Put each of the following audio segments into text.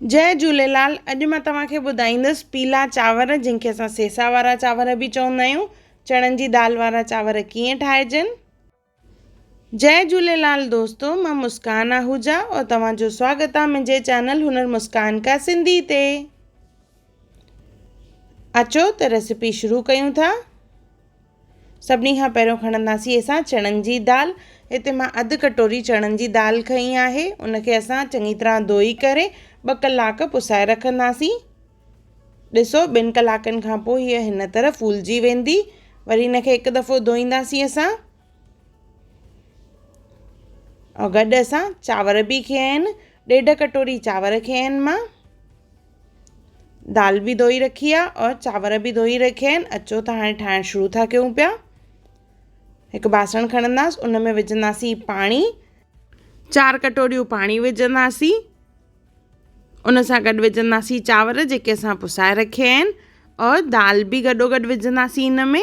جئي جهوليلال اڄ مان توهان کي ٻڌائيندس پيلا چانور جن کي اسان سيسا وارا چانور به چوندا آهيون چڻن جي دال وارا چانور ڪيئن ٺاهجن. جئي جهوليلال دوستو مان مسڪان آهوجا اور توهان جو سواگت آ منهنجي چينل هنر مسڪان ڪا سنڌي تي. اچو ته ريسيپي شروع ڪيون ٿا. سڀني کان پهريون کڻنداسين اسان چڻن جي دال. هتي مان اڌ ڪٽوري چڻن جي دال کنئي آهي. ان کي اسان چڱي طرح ڌوئي ڪري ٻه ڪلاڪ پسائي رکنداسين. ڏسو ٻن ڪلاڪن کان پوء هيء هن طرح ڦولجي ويندي. وري هن کي هڪ دفعو ڌوئينداسين اسان. ۽ گڏ اسان چانور به کنيا آهن. ڏيڍ ڪٽوري چانور کنيا آهن مان. دال به ڌوئي رکي آ اور چانور به ڌوئي رکيا آهن اچو ته هاڻي ٺاهڻ شروع ٿا ڪيون پيا هڪ باسڻ کڻنداس ان ۾ وجهنداسين پاڻي چار ڪٽوريون پاڻي وجهنداسين ان سان گڏ وجهنداسين چانور جيڪي اسان پسائي رکيا آهن اور دال به گڏو گڏ وجهنداسين ان ۾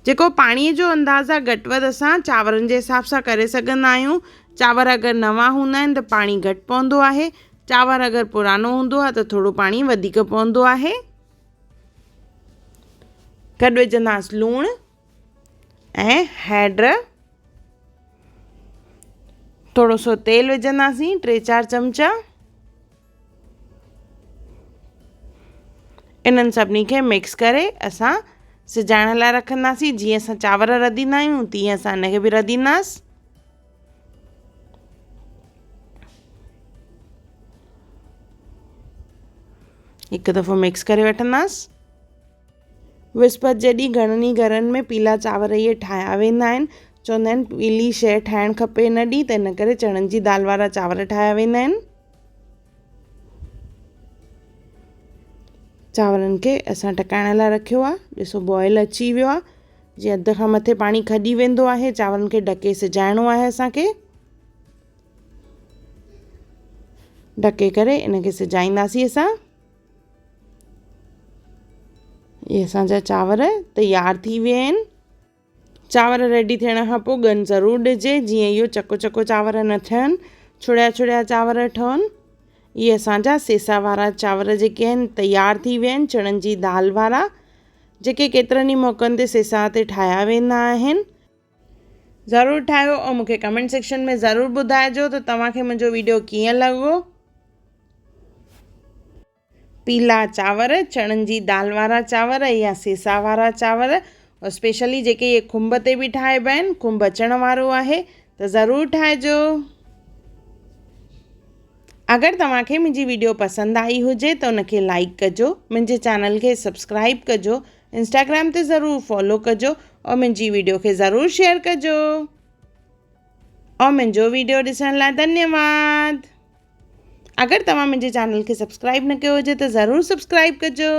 جيڪو پاڻيء جو انداز آهي گهٽ وڌ اسان چانورن جي حساب سان ڪري سگهندا آهيون. چانور اگر نوان هوندا آهن ته پاڻي گهٽ پوندو آهي. چانور اگر پراڻو هوندو آهي ته ٿورو پاڻي وڌيڪ پوندو آهي. گڏ وجهنداس لوڻ ۽ هيڊ. ٿورو سو تيل وجهنداسين ٽي چار چمچا. انهن سڀني کي مڪس ڪري اسان سجائڻ لاء رکنداسين جيئن اسان چانور رڌيندا آهيون تيئن اسان ان کي به رڌينداس هڪ دفعو مڪس ڪري وٺنداس وسپت جي ڏينهن گهڻن ئي گهرن ۾ پيلا چانور اهي ٺاهيا ويندا آهن. چوندا آهن پيلي شيء ٺاهڻ کپي ان ڏينهن ته ان ڪري چڻن جي دال وارا چانور ٺاهيا ويندا آهن. چانورن کي اسان ٽڪائڻ لاء رکيو آهي. ڏسو بوائل اچي ويو آهي. جيئن اڌ کان مٿي پاڻي کڄي ويندو آهي چانورن کي ڍڪي سجائڻو آهي اسان کي. ڍڪي ڪري ان کي سجائينداسين اسان. اهي اسان جا چانور تيار ٿي ويا آهن. چانور ريڊي ٿيڻ کان پوءِ ڳن ضرور ڏجي جيئن اهو چڪو چڪو چانور نه ٿين ڇڙيا ڇڙيا چانور ٺهن. اهي اسان جا سيسا وارا چانور جيڪي آهن تيار ٿي ويا آهن چڻن جي دال وارا جيڪي ڪيترن ئي موقعن تي سيسا تي ٺاهيا ويندا آهن. ضرور ٺاهيو ۽ مون کي ڪمينٽ سيڪشن ۾ ضرور ٻڌائجو ته توهان کي منهنجو ويڊيو ڪيئن لڳو. پيلا چانور، چڻن جي دال وارا چانور يا سيسا وارا چانور اور اسپيشلي جيڪي اهي کنڀ تي به ٺاهبا آهن، کنڀ اچڻ وارو آهي ته ضرور ٺاهجو. اگر توهان کي منهنجي ويڊيو پسند آئي هجي ته ان کي لائيڪ ڪجو، منهنجي چينل کي سبسڪرائيب ڪجو، انسٽاگرام تي ضرور فالو ڪجو اور منهنجي ويڊيو کي ضرور شيئر ڪجو اور منهنجو ويڊيو ڏسڻ لاء ڌنيواد. اگر توهان منهنجي چينل کي سبسڪرائيب نه ڪيو هجي ته ضرور سبسڪرائيب ڪجو.